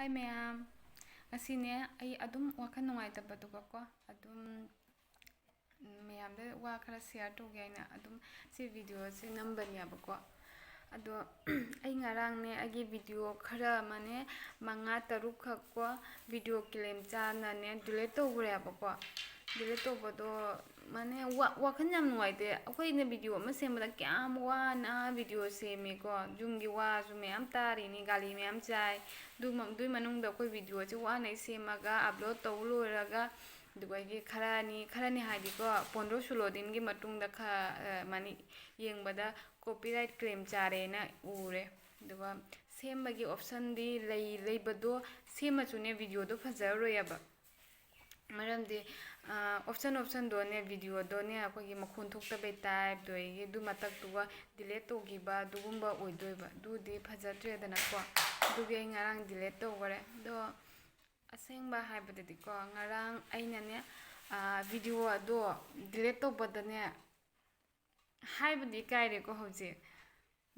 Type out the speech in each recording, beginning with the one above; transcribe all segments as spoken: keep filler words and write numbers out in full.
Hi ꯃꯌꯥꯝ, ꯉꯁꯤꯅꯦ ꯑꯩ ꯑꯗꯨꯝ ꯋꯥꯈꯜ ꯅꯨꯡꯉꯥꯏꯇꯕꯗꯨꯒꯀꯣ, ꯑꯗꯨꯝ, ꯎꯝ, ꯃꯌꯥꯝꯗ ꯋꯥ ꯈꯔ share ꯇꯧꯒꯦ ꯍꯥꯏꯅ ꯑꯗꯨꯝ ꯁꯤ videoꯁꯦ ꯅꯝꯕꯅꯦꯕꯀꯣ꯫ ꯑꯗꯣ ꯑꯩ ꯉꯔꯥꯡꯅꯦ ꯑꯩꯒꯤ video ꯈꯔ ꯑꯃꯅꯦ, ꯃꯉꯥ ꯇꯔꯨꯛ ꯈꯛ ꯀꯣ, video ꯀ꯭ꯂꯦꯝ ꯆꯥꯅꯅꯦ delete ꯇꯧꯈ꯭ꯔꯦꯕꯀꯣ꯫ Delete ꯇꯧꯕꯗꯣ ꯃꯥꯅꯦ, ꯋꯥ-, ꯋꯥꯈꯜ ꯌꯥꯝ ꯅꯨꯡꯉꯥꯏꯇꯦ꯫ ꯑꯩꯈꯣꯏꯅ video ꯑꯃ ꯁꯦꯝꯕꯗ ꯀꯌꯥꯝ ꯋꯥꯅ video ꯁꯦꯝꯃꯤꯀꯣ, ꯌꯨꯝꯒꯤ ꯋꯥꯁꯨ ꯃꯌꯥꯝ ꯇꯥꯔꯤꯅꯤ, ꯒꯥꯔꯤ ꯃꯌꯥꯝ ꯆꯥꯏ, ꯑꯗꯨ ꯃ-, ꯑꯗꯨꯏ ꯃꯅꯨꯡꯗ ꯑꯩꯈꯣꯏ videoꯁꯦ ꯋꯥꯅ ꯁꯦꯝꯃꯒ upload ꯇꯧ ꯂꯣꯏꯔꯒ, ꯑꯗꯨꯒ ꯑꯩꯒꯤ ꯈꯔꯅꯤ, ꯈꯔꯅꯤ ꯍꯥꯏꯗꯤꯀꯣ, ꯄꯣꯟꯗ꯭ꯔꯣ ꯁꯣꯂꯣ ꯗꯤꯟꯒꯤ ꯃꯇꯨꯡꯗ ꯈ-, ꯑ, ꯃꯥꯅꯤ, ꯌꯦꯡꯕꯗ copyright claim ꯆꯥꯔꯦꯅ ꯎꯔꯦ꯫ ꯑꯗꯨꯒ ꯁꯦꯝꯕꯒꯤ optionꯗꯤ ꯂꯩ, ꯂꯩꯕꯗꯣ ꯁꯦꯝꯃꯁꯨꯅꯦ videoꯗꯣ ꯐꯖꯔꯔꯣꯏꯑꯕ꯫ ꯃꯔꯝꯗꯤ, ꯑ, option optionꯗꯣꯅꯦ, videoꯗꯣꯅꯦ, ꯑꯩꯈꯣꯏꯒꯤ ꯃꯈꯣꯟ ꯊꯣꯛꯇꯕꯩ type, ꯑꯗꯒꯤ ꯑꯗꯨ ꯃꯊꯛꯇꯨꯒ delete ꯇꯧꯈꯤꯕ ꯑꯗꯨꯒꯨꯝꯕ ꯑꯣꯏꯗꯣꯏꯕ꯫ ꯑꯗꯨꯗꯤ ꯐꯖꯗ꯭ꯔꯦꯗꯅꯀꯣ꯫ ꯑꯗꯨꯒꯤ ꯑꯩ ꯉꯔꯥꯡ delete ꯇꯧꯈꯔꯦ꯫ ꯑꯗꯣ ꯑꯁꯦꯡꯕ ꯍꯥꯏꯕꯗꯗꯤꯀꯣ, ꯉꯔꯥꯡ ꯑꯩꯅꯅꯦ, ꯑ, video ꯑꯗꯣ delete ꯇꯧꯕꯗꯅꯦ, ꯍꯥꯏꯕꯗꯤ ꯏꯀꯥꯏꯔꯦꯀꯣ ꯍꯧꯖꯤꯛ꯫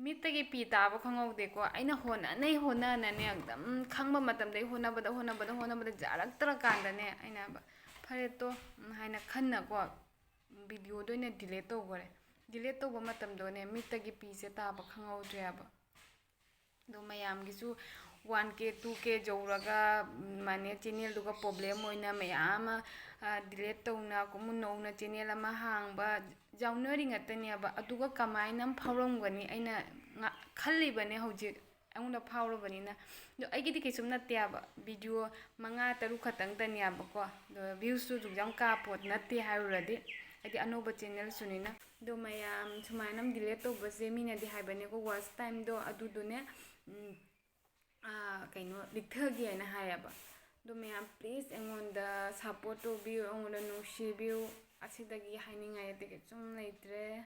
ꯃꯤꯠꯇꯒꯤ ꯄꯤ ꯇꯥꯕ ꯈꯪꯍꯧꯗꯦꯀꯣ꯫ ꯑꯩꯅ ꯍꯣꯠꯅꯅꯩ ꯍꯣꯠꯅꯅꯅꯦ ꯑꯗꯨꯝ ꯈꯪꯕ ꯃꯇꯝꯗꯒꯤ ꯍꯣꯠꯅꯕꯗ, ꯍꯣꯠꯅꯕꯗ, ꯍꯣꯠꯅꯕꯗ ꯌꯥꯔꯛꯇ꯭ꯔꯀꯥꯟꯗꯅꯦ ꯑꯩꯅ ꯍꯥꯏꯕ, "ꯐꯔꯦ ꯇꯣ," ꯎꯝ, ꯍꯥꯏꯅ ꯈꯟꯅꯀꯣ, videoꯗꯣ ꯑꯣꯏꯅ delete ꯇꯧꯈꯔꯦ꯫ Delete ꯇꯧꯕ ꯃꯇꯝꯗꯣꯅꯦ ꯃꯤꯠꯇꯒꯤ ꯄꯤꯁꯦ ꯇꯥꯕ ꯈꯪꯍꯧꯗ꯭ꯔꯦꯕ꯫ ꯑꯗꯣ ꯃꯌꯥꯝꯒꯤꯁꯨ one K, two K ꯌꯧꯔꯒ, ꯎꯝ, ꯃꯥꯅꯦ, channelꯗꯨꯒ problem ꯑꯣꯏꯅ ꯃꯌꯥꯝ ꯑꯃ, ꯑ, delete ꯇꯧꯅ, ꯑꯃꯨꯛ ꯅꯧꯅ channel ꯑꯃ ꯍꯥꯡꯕ ꯌꯥꯎꯅꯔꯤ ꯉꯥꯛꯇꯅꯦꯕ꯫ ꯑꯗꯨꯒ ꯀꯃꯥꯏꯅ ꯑꯃ ꯐꯥꯎꯔꯝꯒꯅꯤ ꯑꯩꯅ ꯉ-, ꯈꯜꯂꯤꯕꯅꯦ ꯍꯧꯖꯤꯛ, ꯑꯩꯉꯣꯟꯗ ꯐꯥꯎꯔꯕꯅꯤꯅ꯫ ꯑꯗꯣ ꯑꯩꯒꯤꯗꯤ ꯀꯩꯁꯨꯝ ꯅꯠꯇꯦꯕ, video ꯃꯉꯥ ꯇꯔꯨꯛ ꯈꯛꯇꯪꯇꯅꯦꯕꯀꯣ꯫ ꯑꯗꯣ viewsꯁꯨ ꯑꯗꯨꯛ ꯌꯥꯝ ꯀꯥꯞꯄꯣꯠ ꯅꯠꯇꯦ ꯍꯥꯏꯔꯨꯔꯗꯤ, ꯑꯩꯗꯤ ꯑꯅꯧꯕ channelꯁꯨꯅꯤꯅ꯫ ꯑꯗꯣ ꯃꯌꯥꯝ ꯁꯨꯃꯥꯏꯅ ꯑꯃ delete ꯇꯧꯕꯁꯦ ꯃꯤꯅꯗꯤ ꯍꯥꯏꯕꯅꯦꯀꯣ, watch timeꯗꯣ ꯑꯗꯨꯗꯨꯅꯦ, ꯎꯝ, ꯑꯥ, ꯀꯩꯅꯣ, ꯂꯤꯛꯊꯒꯤ ꯍꯥꯏꯅ ꯍꯥꯏꯌꯦꯕ꯫ ꯑꯗꯣ ꯃꯌꯥꯝ please ꯑꯩꯉꯣꯟꯗ support ꯇꯧꯕꯤꯌꯨ, ꯑꯩꯉꯣꯟꯗ ꯅꯨꯡꯁꯤꯕꯤꯌꯨ꯫ ꯑꯁꯤꯗꯒꯤ ꯍꯥꯏꯅꯤꯡꯉꯥꯏ ꯑꯇꯩ ꯀꯩꯁꯨꯝ ꯂꯩꯇ꯭ꯔꯦ꯫